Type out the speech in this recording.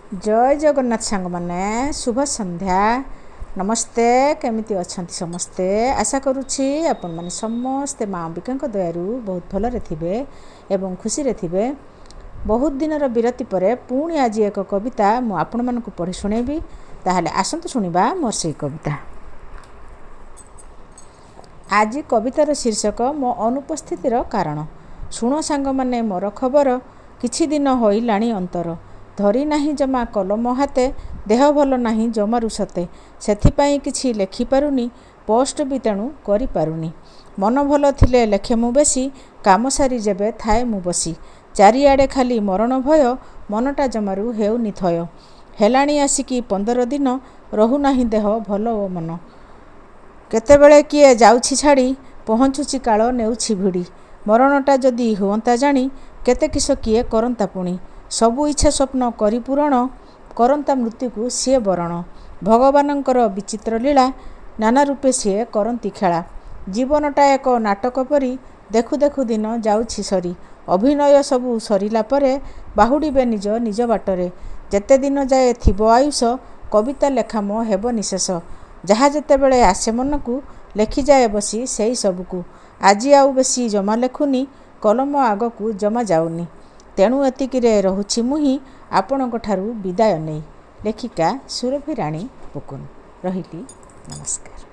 ଜୟ ଜଗନ୍ନାଥ ସାଙ୍ଗମାନେ, ଶୁଭ ସନ୍ଧ୍ୟା, ନମସ୍ତେ। କେମିତି ଅଛନ୍ତି ସମସ୍ତେ? ଆଶା କରୁଛି ଆପଣମାନେ ସମସ୍ତେ ମା ଅମ୍ବିକାଙ୍କ ଦୟାରୁ ବହୁତ ଭଲରେ ଥିବେ ଏବଂ ଖୁସିରେ ଥିବେ। ବହୁତ ଦିନର ବିରତି ପରେ ପୁଣି ଆଜି ଏକ କବିତା ମୁଁ ଆପଣମାନଙ୍କୁ ପଢ଼ି ଶୁଣେଇବି। ତାହେଲେ ଆସନ୍ତୁ ଶୁଣିବା ମୋର ସେଇ କବିତା। ଆଜି କବିତାର ଶୀର୍ଷକ ମୋ ଅନୁପସ୍ଥିତିର କାରଣ। ଶୁଣ ସାଙ୍ଗମାନେ ମୋର ଖବର, କିଛି ଦିନ ହୋଇଲାଣି ଅନ୍ତର, ଧରି ନାହିଁ ଜମା କଲମ ହାତେ, ଦେହ ଭଲ ନାହିଁ ଜମାରୁ ସତେ, ସେଥିପାଇଁ କିଛି ଲେଖିପାରୁନି, ପୋଷ୍ଟ ବି ତେଣୁ କରିପାରୁନି। ମନ ଭଲ ଥିଲେ ଲେଖେ ମୁଁ ବେଶୀ, କାମ ସାରି ଯେବେ ଥାଏ ମୁଁ ବସି। ଚାରିଆଡ଼େ ଖାଲି ମରଣ ଭୟ, ମନଟା ଜମାରୁ ହେଉନି ଥୟ। ହେଲାଣି ଆସିକି 15 ଦିନ, ରହୁନାହିଁ ଦେହ ଭଲ ଓ ମନ। କେତେବେଳେ କିଏ ଯାଉଛି ଛାଡ଼ି, ପହଞ୍ଚୁଛି କାଳ ନେଉଛି ଭିଡ଼ି। ମରଣଟା ଯଦି ହୁଅନ୍ତା ଜାଣି, କେତେ କିସ କିଏ କରନ୍ତା ପୁଣି। ସବୁ ଇଚ୍ଛା ସ୍ୱପ୍ନ କରି ପୂରଣ, କରନ୍ତା ମୃତ୍ୟୁକୁ ସିଏ ବରଣ। ଭଗବାନଙ୍କର ବିଚିତ୍ର ଲୀଳା, ନାନା ରୂପେ ସିଏ କରନ୍ତି ଖେଳା। ଜୀବନଟା ଏକ ନାଟକ ପରି, ଦେଖୁ ଦେଖୁ ଦିନ ଯାଉଛି ସରି। ଅଭିନୟ ସବୁ ସରିଲା ପରେ, ବାହୁଡ଼ିବେ ନିଜ ନିଜ ବାଟରେ। ଯେତେ ଦିନ ଯାଏ ଥିବ ଆୟୁଷ, କବିତା ଲେଖା ମୋ ହେବନି ଶେଷ। ଯାହା ଯେତେବେଳେ ଆସେ ମନକୁ, ଲେଖିଯାଏ ବସି ସେଇ ସବୁକୁ। ଆଜି ଆଉ ବେଶୀ ଜମା ଲେଖୁନି, କଲମ ଆଗକୁ ଜମା ଯାଉନି। ତେଣୁ ଏତିକିରେ ରହୁଛି ମୁହିଁ, ଆପଣଙ୍କ ଠାରୁ ବିଦାୟ ନେଇ। ଲେଖିକା ସୁରଭି ରାଣୀ ପୁକୁନ। ରହିଲି, ନମସ୍କାର।